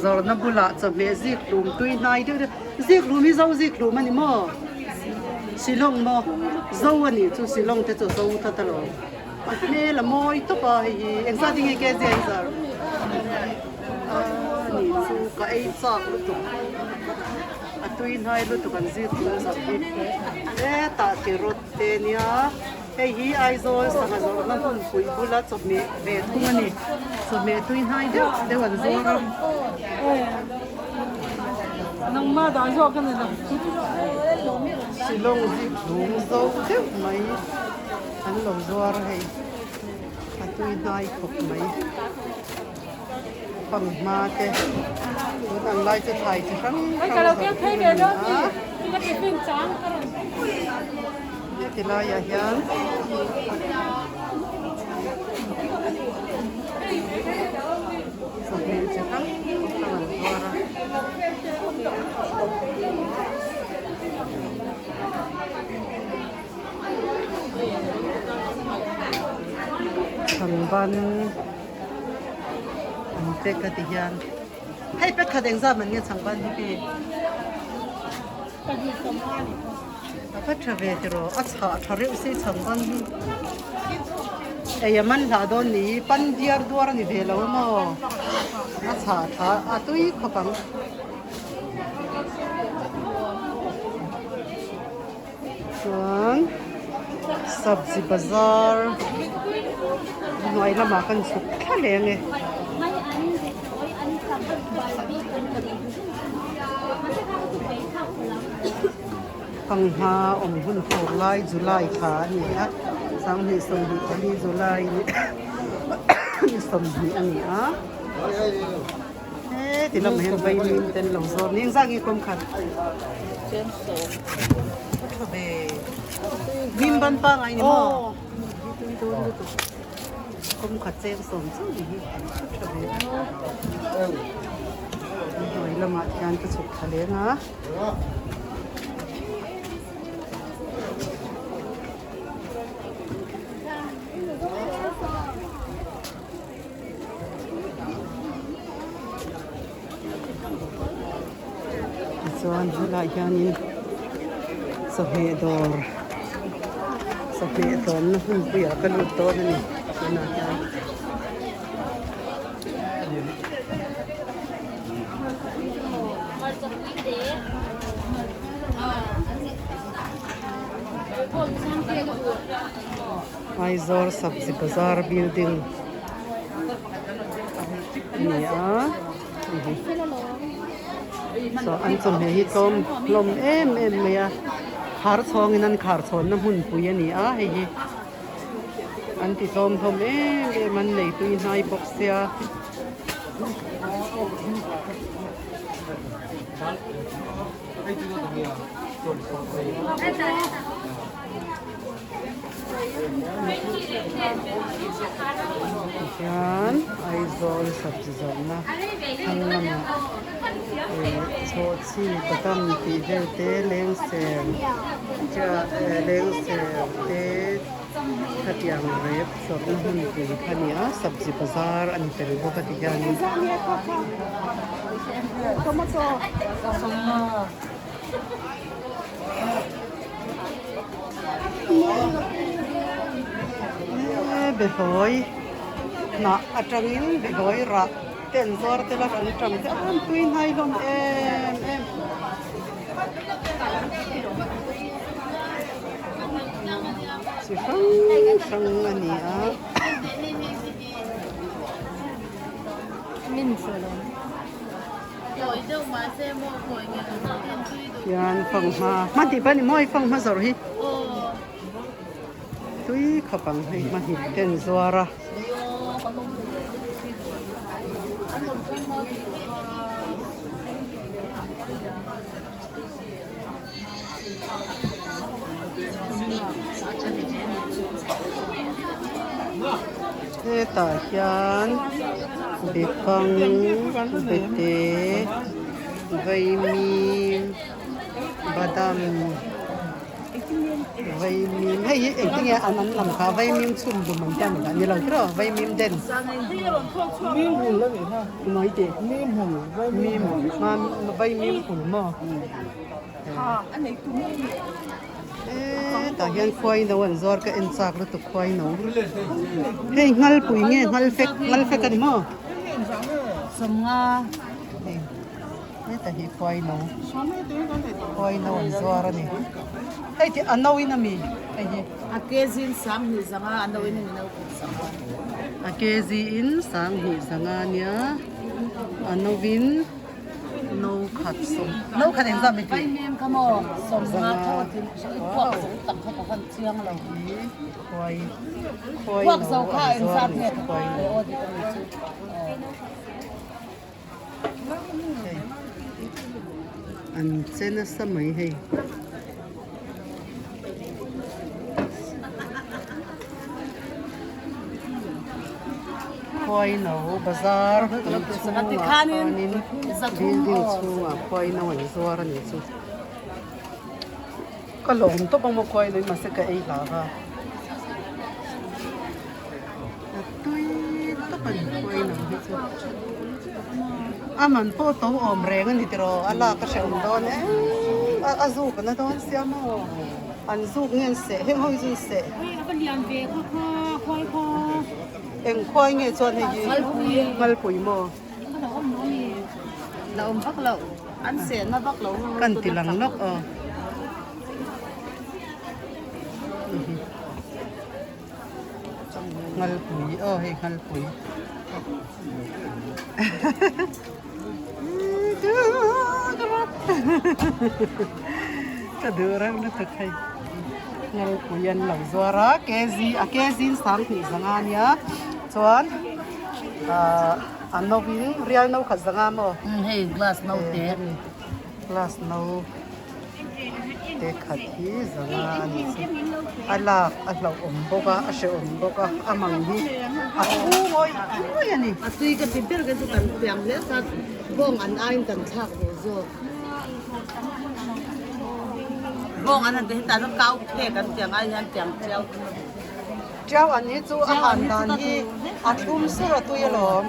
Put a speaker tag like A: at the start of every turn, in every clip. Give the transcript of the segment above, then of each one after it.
A: Zawrhna bulah chawhmeh zik hlum tui hnai deuh deuh zik hlum hi zo zik hlum a ni maw? Shillong maw? Zo a nih chu Shillong te chu zo tlat alawm. A hmel a mawi tawp a hei hi engzat in nge kg a inzar? A nih chu ka ei chak lutuk a tui hnai lutuk an zik hlum zawrh hi hetah carrot te nia. Hei hi Aizawl sangha zawrhna hmunpui bula chawhmeh ve thung a ni. Chawhmeh tui hnai deuh deuh an zawr a. Shillong zip hlum zo deuh mai an lo zuar a hei. A tui hnai khawp mai. Fanghma te tun ang lai chu thlai chi hrang hrang zawrh tur a ni a. Heti laiah hian chawhmeh chi hrang hrang an zuar a. Chhangban. An pek a ti hian hei pek khat engzat man nge chhangban hi pi a va tha ve tiraw a chhah tha reuh si chhangban hi ei a man hlah dawn ni pan diar duar a ni ve lo maw a chhah tha a tui khawp ang. Chuan sabzi bazar hnuai lamah kan chhuk thla leh ange. Panghma awm hun tur lai July thla a ni a, 2024 July ni 20 a ni a. Heti lamah hian vaimim te an lo zawr ni engzah nge kawm khat a tha ve mim ban pangai ni maw tui dawn lutuk kawm khat cheng sawm chauh ni hi a tha ve hnuai lamah hian ka chhuk thla leng a. Tichuan helaiah hianin chawhmeh dawr chawhmeh dawrna hmunpuiah ka lut dawn a ni tunah hian. Aizawl Sabzi Bazar building a ni a saw an chawhmeh hi tlawm hlawm em em mai a khar chhawngin an khar chhawnna hmunpui a ni a hei hi an ti tlawm hlawm em em an nei tui hnai bawk sia. Tichuan Aizawl sabzi zawrhna thlang lamah eh chhawhchhi badam tih vel te lengser lengser te khatiang rep zawrhna hmunpui kha a ni a sabzi bazar a ni tel bawk a ti hianin. Behlawi hnah atangin behlawi rah te an zuar tel a an tang te an tui hnai hlawm em em. Chi hrang hrang a ni a. Hian fanghma hma tih pawh a ni maw hei fanghma zawrh hi tui khawp ang hei hmahnih te an zuar a. Hetah hian bekang bete vaimim badam. Vaimim hei hi engtinge an an lam kha vaimim chhum dum an tan a ni lo tiraw vaimim den mai teh mim vaimim hul maw Hetah hian khuai no an zuar ka en chak lutuk khuai no hei ngalpui nge ngalfek ngalfek a ni maw sawmnga hei hetah hi khuai no khuai no an zuar a ni hei ti a no in a mi hei hi
B: a kg in sanghnih zanga a no in a ni no khat zanga
A: a kg in sanghnih zanga nia a no in. No khat sawm no khat engzat mai tih
B: Vaimim kha maw sawmnga tho a tling i puak zo tak kha ka van chiang lo
A: khuai khuai
B: puak zo kha engzat nge khuai aw dik a ni chu
A: an che nasa mai hei. Khuaino bazar in chhungah khanin building chhungah khuaino an zuar a nih chu ka lawm tawp ang maw khuaino hi mahse ka ei hlah va a tui tawp a ni khuaino hi chu a man pawh to awm reng a ni tiraw a lak a hrehawm dawn em a zuk a na dawn sia maw. An zuk nge an seh heng ho hi chu an seh. Eng khuai nge chuan hei hi Ngalpui maw? Kan ti lang lawk aw. Ngalpui aw hei Ngalpui. Ka duh reuh lutuk hei ngalpui an lo zuar a kg a kg in 20 zanga ania chuan ahh a no in rial no khat zanga maw
B: hei glass no te
A: glass no. Te khat hi zanga a ni chu a lak a hlauhawm bawk a a hrehawm bawk a a mang hi a thu ngawih ngawih a ni.
B: A tui ka ti ber ka chu kan piang hle kha bawng an aiin kan thlak duh zawk. Bawng an han ti hetah chuan kau phek an tiang ai hian tiang chiau
A: Chiau an hi chu a han dan hi a thlum sur a tui alawm.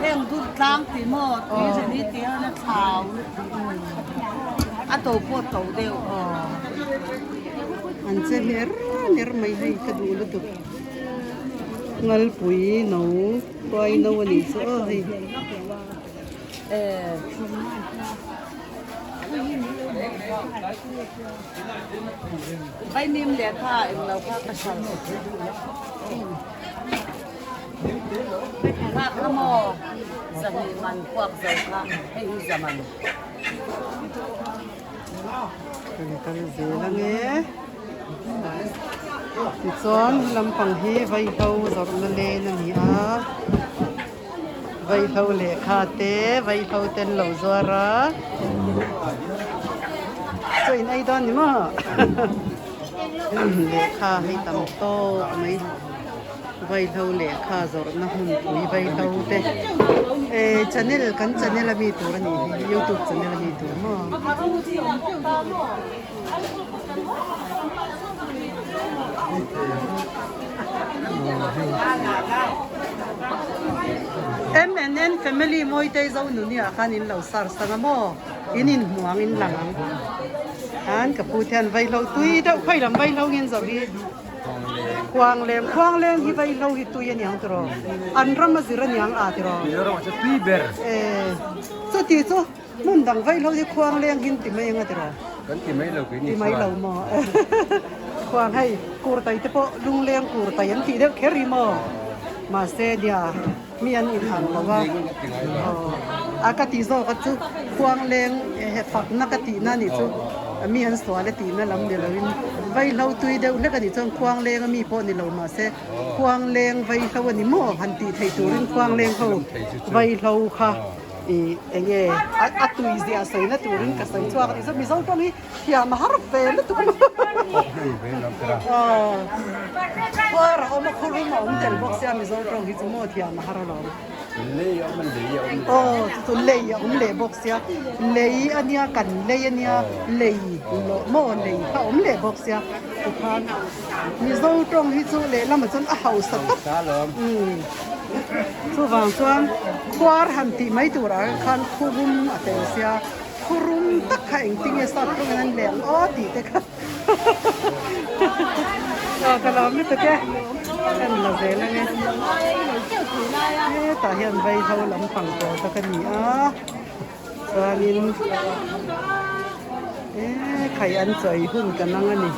B: Heng dut tlang ti maw tui zen hi ti hian a thlau a to pawh to deuh.
A: An che ner ner mai hei ka duh lutuk. Ngalpui no khuai no a nih chu aw hei.
B: Vaimim lehkha englo kha ka hrilh. Kha kha maw zahnih man puak zo kha hei hi za man.
A: Kan kal zel ange. Tichuan lampang hi vaihlo zawrhna len a ni a. Vaihlo lehkha te vaihlo te an lo zuar a. Chaw in ei dawn ni maw? Lehkha hei tam tawk mai. Vaihlo lehkha zawrhna hmunpui vaihlo te eh channel kan channel a mi tur a nih hi youtube channel a mi tur maw. MNN family Mawitei Zonuni ah khan in lo sar sang a maw in inhmuang in lang ang khan ka pu te hian vaihlo tui deuh khawi lam vaihlo nge an zawrh hi. Khuangleng Khuangleng hi vaihlo hi tui a niang tiraw? An ram a zir a niang a tiraw?
C: Mizoram ah chuan tui ber.
A: Eh, chuti chu hmun dang vaihlo hi Khuangleng hi an ti mai ang a tiraw?
C: Kan ti mai lo keini
A: Ti mai lo maw? Khuang hei kurtai te pawh lungleng kurtai an tih deuh kher hi maw? Mahse nia mi an inang lo a. Aw, a ka tih zawk a chu Khuangleng fakna ka tihna a nih chu mi an sual a tihna lam ni loin vaihlo tui deuh hlek a nih chuan Khuangleng a mi pawh ni lo mahse Khuangleng vaihlo a ni maw han tih theih turin Khuangleng ho vaihlo kha ih eng nge a tui ziah sawina turin ka sawi chhuak a ni. Mizo tawng hi thiam a har ve lutuk a Aw khuar a awm a khurum a awm tel bawk sia Mizo tawng hi chu maw thiam a har alawm.
C: Lei a awm a lei a awm leh.
A: Aw chu chu lei a awm leh bawk sia lei a nia kan lei a nia lei lawh maw lei kha a awm leh bawk sia tikhan Mizo tawng hi chu lehlamah chuan a hausa tawp umm chuvang chuan khuar han tih mai turah khan khurum a tel sia khurum tak kha engtinge sap tawngin an leh ang aw tih te kha. Aw ka lawm lutuk e en la zel ange hetah hian vaihlo lampang tawh tak a ni a chuanin eee khai an chawi hun ka nang a ni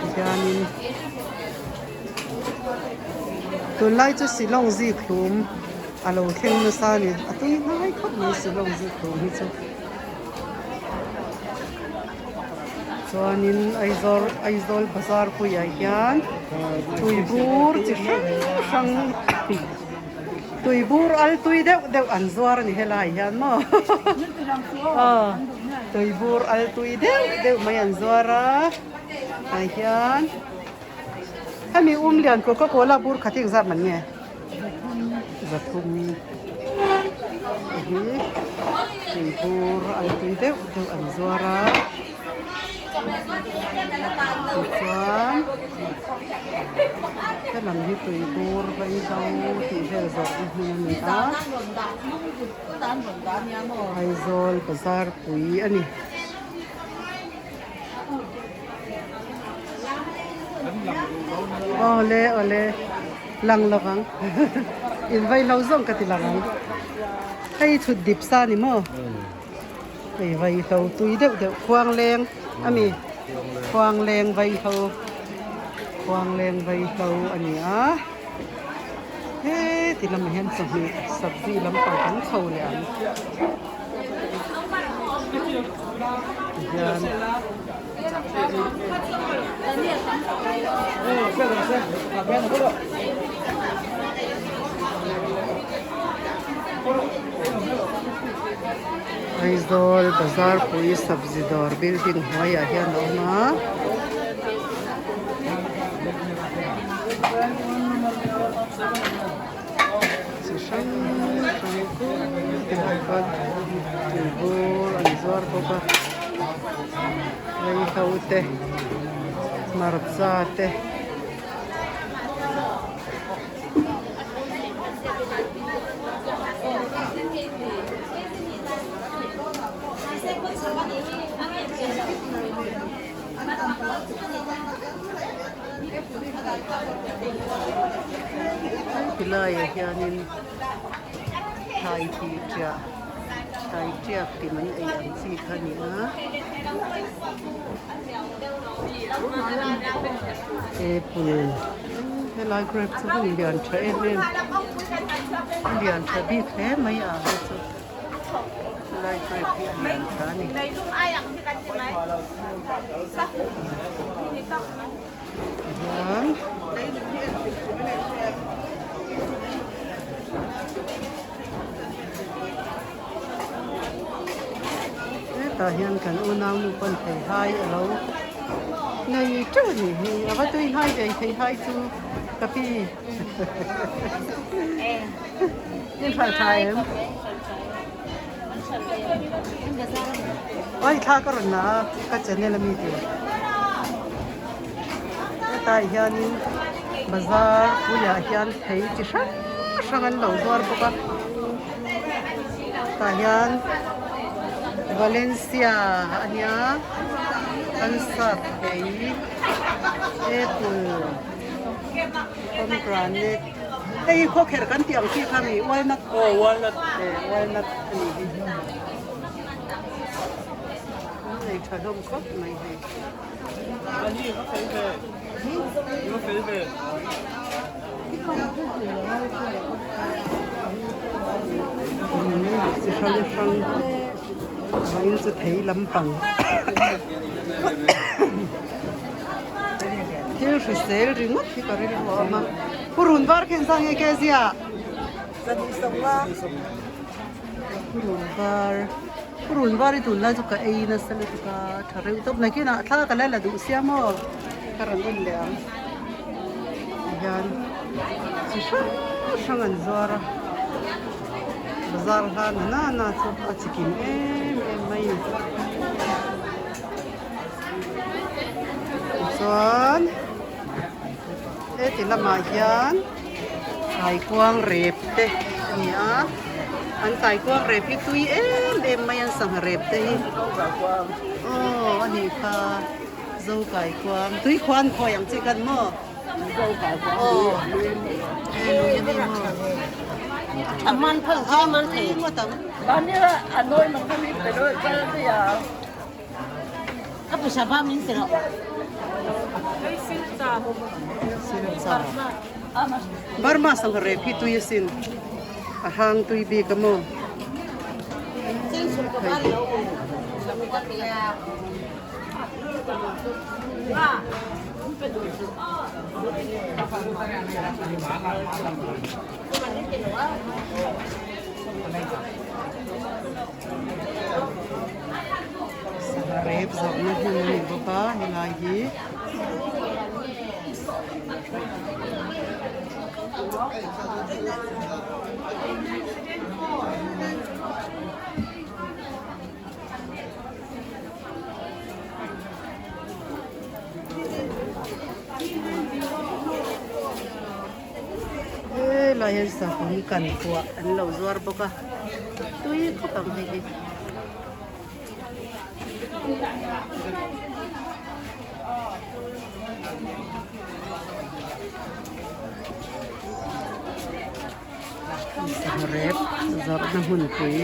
A: tihianin tunlai chu Shillong zikhlum a lo thleng nasa a ni a tui hnai khawp mai Shillong zikhlum hi chu. Chuanin Aizawl Aizawl bazar puiah hian tuibur chi hrang hrang tuibur al tui deuh deuh an zuar a ni helai hian maw aw tuibur al tui deuh deuh mai an zuar a ah hian hemi um lian coca cola bur khat hi engzat man nge? Zathum hi tuibur an tui deuh deuh an zuar a tichuan helam hi tuibur vaihlo tih vel zawrhna hmun a ni a Aizawl bazar pui a ni. Awle awle lang lo vang in vai lo zawng ka ti lang ang hei chhut dip sa ni maw hei vai hlo tui deuh deuh khuang leng ami khuang leng vai hlo khuang leng vai hlo a ni a heti lamah hian chawhmeh sabzi lampang kan chho leh ang. Tihian Aizawl bazar pui sabzi dawr building hnuaiah hian a awm a. Chi hrang hrang tih chuan tuibur an zuar bawk a vaihlo te hmarcha te. Tilaiah hianin thlai chi tiah thlai tiak ti mai ei ang chi kha a ni a apple helai grape chu hmun lian tha em em a lian tha bik hle mai a hi chu helai grape hi a lian tha a ni. Tihian hetah hian kan unau nu pawn theihai a lo nei teuh a nih hi a va tui hnai ve theihai chu ka pi in hral tha em Oi thla ka rawn la a ka channel ami tur hetah hianin bazar puiah hian thei chi hrang hrang an lo zuar bawk a tah hian Valencia a nia an sap thei apple pomegranate hei hi khawkherh kan tih ang chi kha mi walnut aw walnut eh walnut a nih hi an nei tha hlawm khawp mai hei chi hrang hrang vawin chu thei lampang thil hrisel ringawt hi ka rilru a awm a purun var khen sang nge ke zia purun var purun var hi tunlai chu ka ei nasa lutuk a tha reuh tawp nakinah thla ka la la duh sia maw ka rawn en leh ang tihian. Chi hrang hrang an zuar a, bazar hla na na na chu a chikim em em mai a ni. Tichuan heti lamah hian kaikuang rep te a ni a, an kaikuang rep hi tui em em mai an sangha rep te hi aw a nih kha zo kaikuang tui khuan khawi ang chi khan maw. Burma sangha rep hi tui asin a hang tui bik a maw. Sangha rep zawrhna hmun a ni bawk a helai hi. Helai hian savawm kan kuah an lo zuar bawk a tui khawp ang hei hi. Sangha rep zawrhna hmunpui.